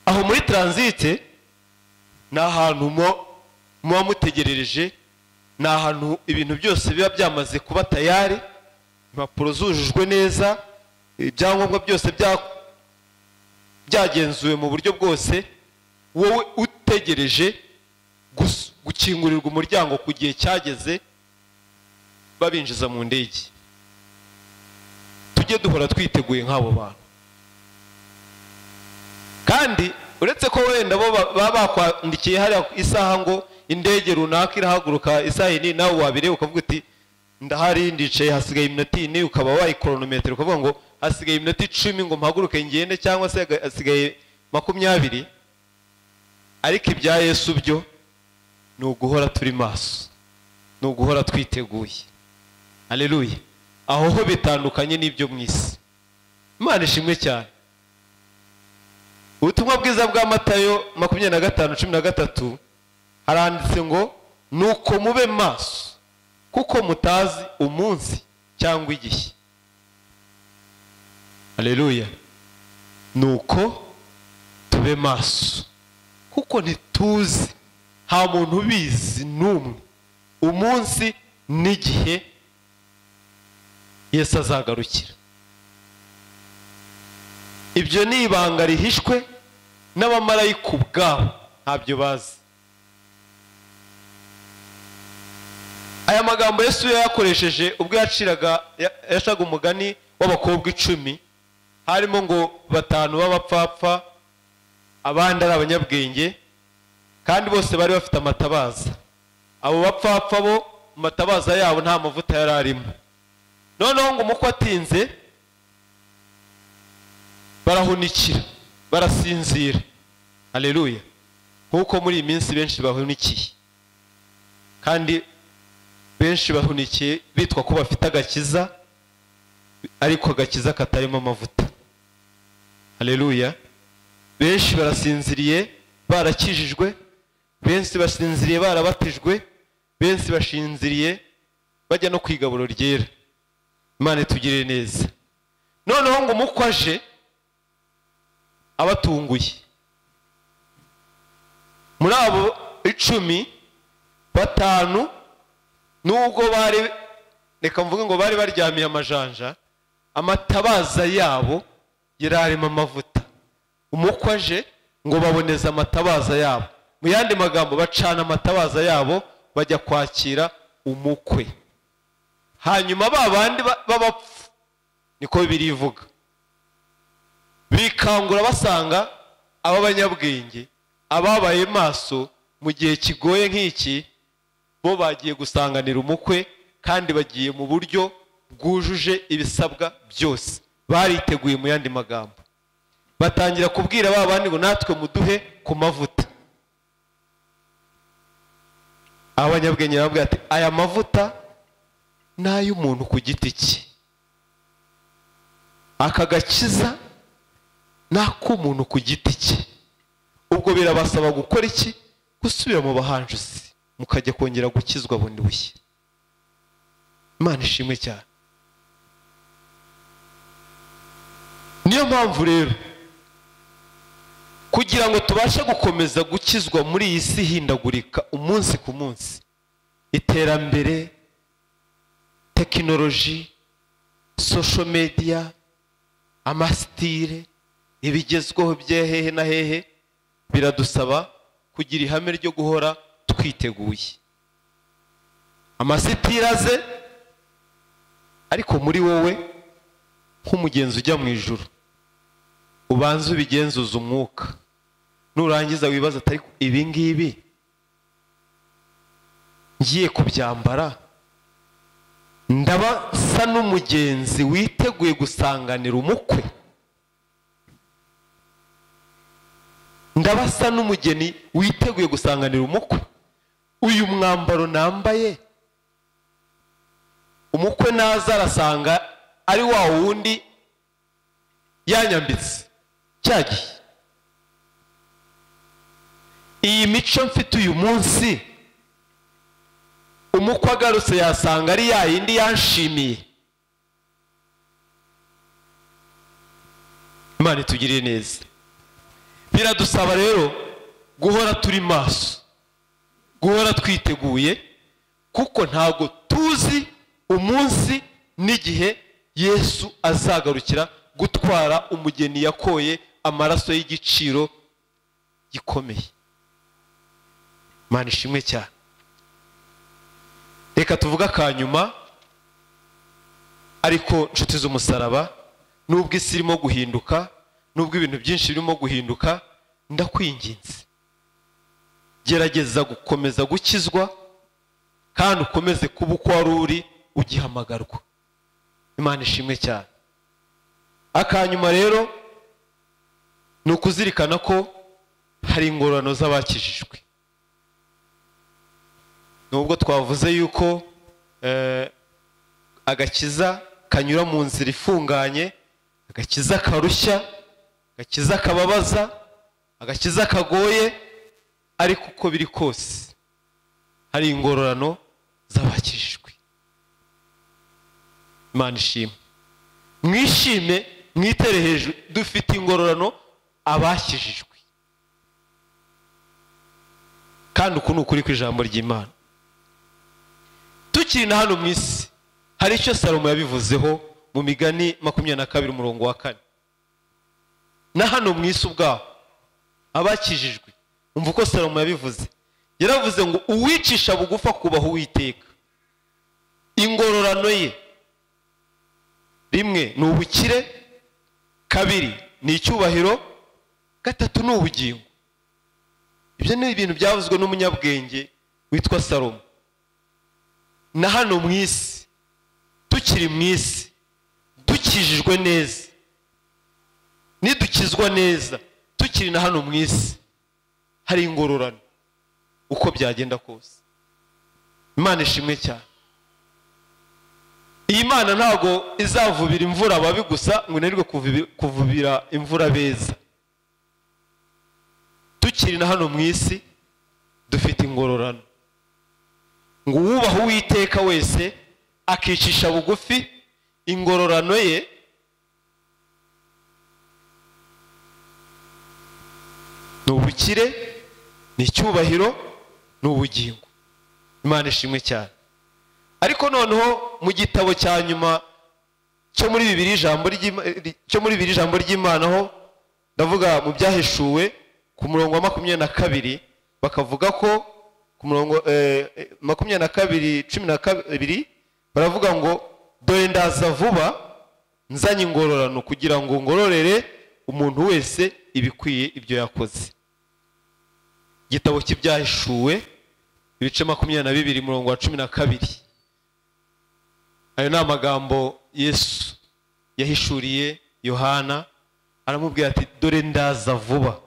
Aho muri transit ni ahantu muba mutegerereje, ni ahantu ibintu byose biba byamaze kuba tayari, impapuro zujujwe neza, ibyangombwa byose byagenzuwe mu buryo bwose, wowe utegereje gukingurirwa umuryango ku gihe cyageze babinjiza mu ndege. Tujye duhora twiteguye nk'abo bantu. Kandi uretse ko wenda bo baba bakwandikiye hari isaha ngo indege runaka irahaguruka isaha iyi, nawe wabireba ukavuga uti ndahari ndicaye hasigaye iminota 4, ukaba wayikoronometero ukavuga ngo hasigaye iminota 10 ngo mpaguruke ngende, cyangwa se hasigaye 20. Ariko ibya Yesu byo ni uguhora turi maso, ni uguhora twiteguye. Haleluya. Aho ho bitandukanye n'ibyo mu isi. Imana ishimwe cyane. Ubutumwa bwiza bwa Matayo 25:13 haranditse ngo nuko mube maso kuko mutazi umunsi cyangwa igihe. Haleluya. Nuko tube maso, kuko ntituzi, nta muntu ubizi n'umwe, umunsi n'igihe Yesu azagarukira. Ibyo ni ibanga rihishwe n'abamarayika ubwabo ntabyo bazi. Aya magambo Yesu yayakoresheje ubwo yacaga umugani w'abakobwa 10, harimo ngo 5 b'abapfapfa abandi ari abanyabwenge, kandi bose bari bafite amatabaza. Abo bapfapfa bo mu matabaza yabo nta mavuta yari arimo. Noneho ngo umukwe atinze barahunikira, barasinzira. Haleluya. Nkuko muri iyi minsi benshi bahunikiye, kandi benshi bahunikiye bitwa ko bafite agakiza, ariko agakiza katarimo amavuta. Haleluya. Benshi barasinziriye barakijijwe, benshi basinziriye barabatijwe, benshi bashinziriye bajya no kwigaburo ryera. Imana itugirire neza. Noneho ngo umukwe aje abatunguye. Muri abo 10, 5 nubwo bari, reka mvuge ngo bari baryamiye amajanja, amatabaza yabo yari arimo amavuta. Umukwe aje ngo baboneza amatabaza yabo. Mu yandi magambo bacana amatabaza yabo bajya kwakira umukwe. Hanyuma ba bandi b'abapfu, niko Bibiliya ivuga, bikangura basanga aba banyabwenge ababaye maso mu gihe kigoye nk'iki, bo bagiye gusanganira umukwe, kandi bagiye mu buryo bwujuje ibisabwa byose. Bariteguye. Mu yandi magambo batangira kubwira ba bandi ngo natwe muduhe ku mavuta. Abanyabwenge bababwira ati aya mavuta ni ay'umuntu ku giti cye, aka gakiza ni ak'umuntu ku giti cye. Ubwo birabasaba gukora iki? Gusubira mu bahanjuzi, mukajya kongera gukizwa bundi bushya. Imana ishimwe cyane. Niyo mpamvu rero kugira ngo tubashe gukomeza gukizwa muri iyi si ihindagurika umunsi ku munsi, iterambere, tekinoloji, social media, amasitire, ibigezweho bya hehe na hehe, biradusaba kugira ihame ryo guhora twiteguye. Amasitire aze, ariko muri wowe nk'umugenzi ujya mu ijuru ubanze ubigenzuza umwuka, nurangiza wibaza ati ariko ibi ngibi ngiye kubyambara ndaba nsa n'umugenzi witeguye gusanganira umukwe, ndaba nsa n'umugeni witeguye gusanganira umukwe. Uyu mwambaro nambaye, umukwe naza arasanga ari wa wundi yanyambitse cya gihe. Iyi mico mfite uyu munsi, umukwe agarutse yasanga ari ya yindi yanshimiye. Imana itugirire neza. Biradusaba rero guhora turi maso, guhora twiteguye, kuko ntabwo tuzi umunsi n'igihe Yesu azagarukira gutwara umugeni yakoye amaraso y'igiciro gikomeye. Imana ishimwe cyane. Reka tuvuge akanyuma, ariko nshuti z'umusaraba, nubwo isi irimo guhinduka, nubwo ibintu byinshi birimo guhinduka, ndakwinginze gerageza gukomeza gukizwa, kandi ukomeze kuba uko wari uri ugihamagarwa. Imana ishimwe cyane. Akanyuma rero ni ukuzirikana ko hari ingororano z'abakijijwe. Nubwo twavuze yuko agakiza kanyura mu nzira ifunganye, agakiza karushya, agakiza kababaza, agakiza kagoye, ariko uko biri kose hari ingororano z'abakijijwe. Imana ishimwe. Mwishime mwitere hejuru, dufite ingororano abakijijwe. Kandi uku ni ukuri kw'ijambo ry'Imana. Tukiri na hano mu isi hari icyo Salomo yabivuzeho mu migani 22 umurongo wa 4. Na hano mu isi ubwaho abakijijwe, umva uko Salomo yabivuze. Yaravuze ngo uwicisha bugufa kubaho Uwiteka, ingororano ye rimwe ni ubukire, kabiri ni icyubahiro, gatatu ni ubugingo. Ibyo ni ibintu byavuzwe n'umunyabwenge witwa Salomo. Na hano mu isi, tukiri mu isi, dukijijwe neza, nidukizwa neza, tukiri na hano mu isi hari ingororano uko byagenda kose. Imana ishimwe cyane. Iyi Mana ntago izavubira imvura ababi gusa ngo inanirwe kuvubira imvura beza. Tukiri na hano mu isi dufite ingororano. Ngo uwubaha Uwiteka wese akicisha bugufi, ingororano ye ni ubukire, ni icyubahiro, ni ubugingo. Imana ishimwe cyane. Ariko noneho mu gitabo cya nyuma cyo muri Bibiliya, ijambo ry'Imana, ho ndavuga mu byahishuwe ku murongo wa 22, bakavuga ko ku murongo 22:12 baravuga ngo dore ndaza vuba nzanye ingororano kugira ngo ngororere umuntu wese ibikwiye ibyo yakoze. Igitabo cy'ibyahishuwe ibice 22 umurongo wa 12. Ayo ni amagambo Yesu yahishuriye Yohana, aramubwira ati dore ndaza vuba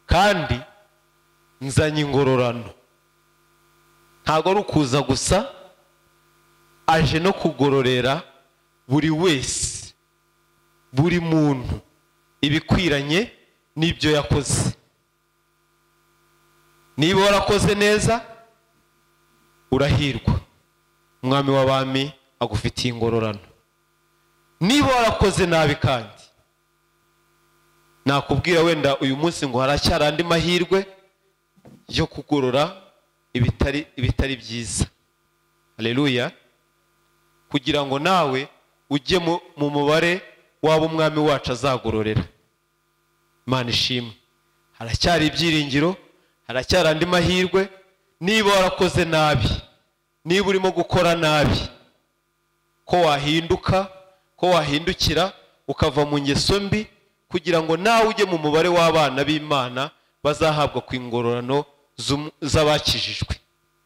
kandi nzanye ingororano. Ntabwo ari ukuza gusa, aje no kugororera buri wese, buri muntu ibikwiranye n'ibyo yakoze. Niba warakoze neza urahirwa, umwami w'abami agufitiye ingororano. Niba warakoze nabi kandi, nakubwira wenda uyu munsi ngo haracyari andi mahirwe yo kugorora ibitari byiza. Haleluya. Kugira ngo nawe ujye mu mubare wabo umwami wacu azagororera. Imana ishimwe. Haracyari ibyiringiro, haracyari andi mahirwe. Niba warakoze nabi, niba urimo gukora nabi, ko wahinduka, ko wahindukira ukava mu ngeso mbi, kugira ngo nawe ujye mu mubare w'abana b'Imana bazahabwa ku ingororano z'abakijijwe.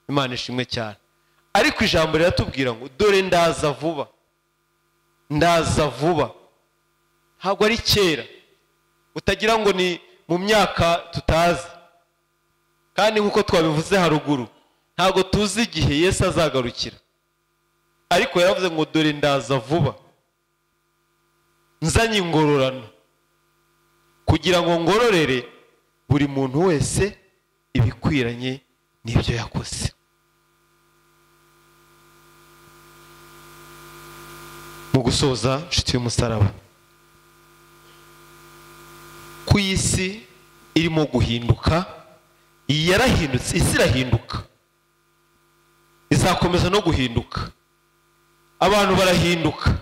Imana ishimwe cyane. Ariko ijambo riratubwira ngo dore ndaza vuba, ndaza vuba. Ntabwo ari kera, utagira ngo ni mu myaka tutazi. Kandi nkuko twabivuze haruguru, ntabwo tuzi igihe Yesu azagarukira. Ariko yaravuze ngo dore ndaza vuba nzanye ingororano kugira ngo ngororere buri muntu wese ibikwiranye n'ibyo yakoze. Mu gusoza, nshuti y'umusaraba, ku isi irimo guhinduka, yarahindutse, isi irahinduka, izakomeza no guhinduka. Abantu barahinduka,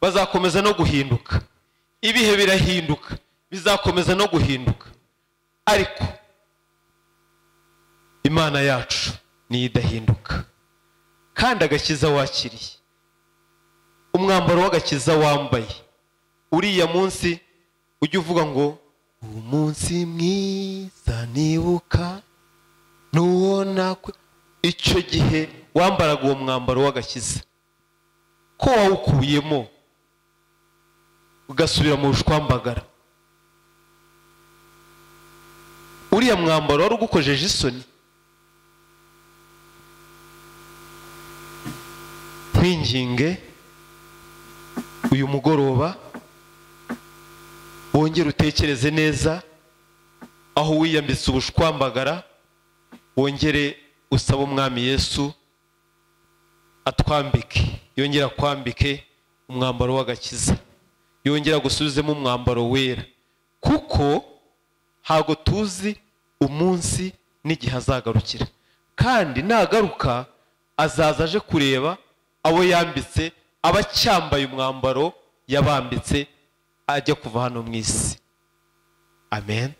bazakomeza no guhinduka. Ibihe birahinduka, bizakomeza no guhinduka. Ariko Imana yacu niyo idahinduka. Kandi agakiza wakiriye, umwambaro w'agakiza wambaye, uriya munsi ujye uvuga ngo umunsi mwiza nibuka nuwona. Icyo gihe wambaraga uwo mwambaro w'agakiza, ko wawukuyemo ugasubira mu bushwambagara, uriya mwambaro wari ugukojeje isoni. Nkwinginge uyu mugoroba wongere utekereze neza aho wiyambitse ubushwambagara, wongere usaba umwami Yesu atwambike, yongera akwambike umwambaro w'agakiza, yongera gusubizemo umwambaro wera, kuko ntago tuzi umunsi n'igihe azagarukira. Kandi nagaruka azaza aje kureba abo yambitse, abacyambaye umwambaro yabambitse ajya kuva hano mu isi. Amen.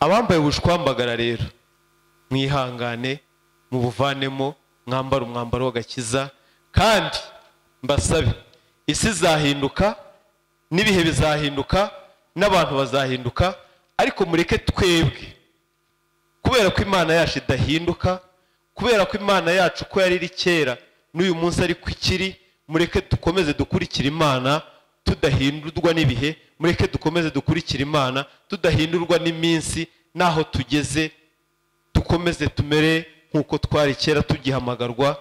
Abambaye ubushwambagara rero mwihangane, mubuvanemo, mwambara umwambaro w'agakiza. Kandi mbasabe, isi izahinduka n'ibihe bizahinduka n'abantu bazahinduka, ariko mureke twebwe, kubera ko Imana yacu idahinduka, kubera ko Imana yacu ko yari iri kera n'uyu munsi ariko ikiri, mureke dukomeze dukurikira Imana tudahindurwa n'ibihe, mureke dukomeze dukurikira Imana tudahindurwa n'iminsi n'aho tugeze, dukomeze tumere nk'uko twari kera tugihamagarwa,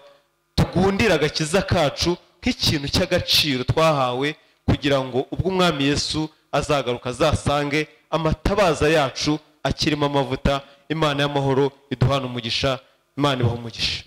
tugundire agakiza kacu nk'ikintu cy'agaciro twahawe, kugira ngo ubwo Umwami Yesu azagaruka azasange amatabaza yacu akirimo amavuta. Imana y'amahoro iduhana umugisha. Imana ibaha umugisha.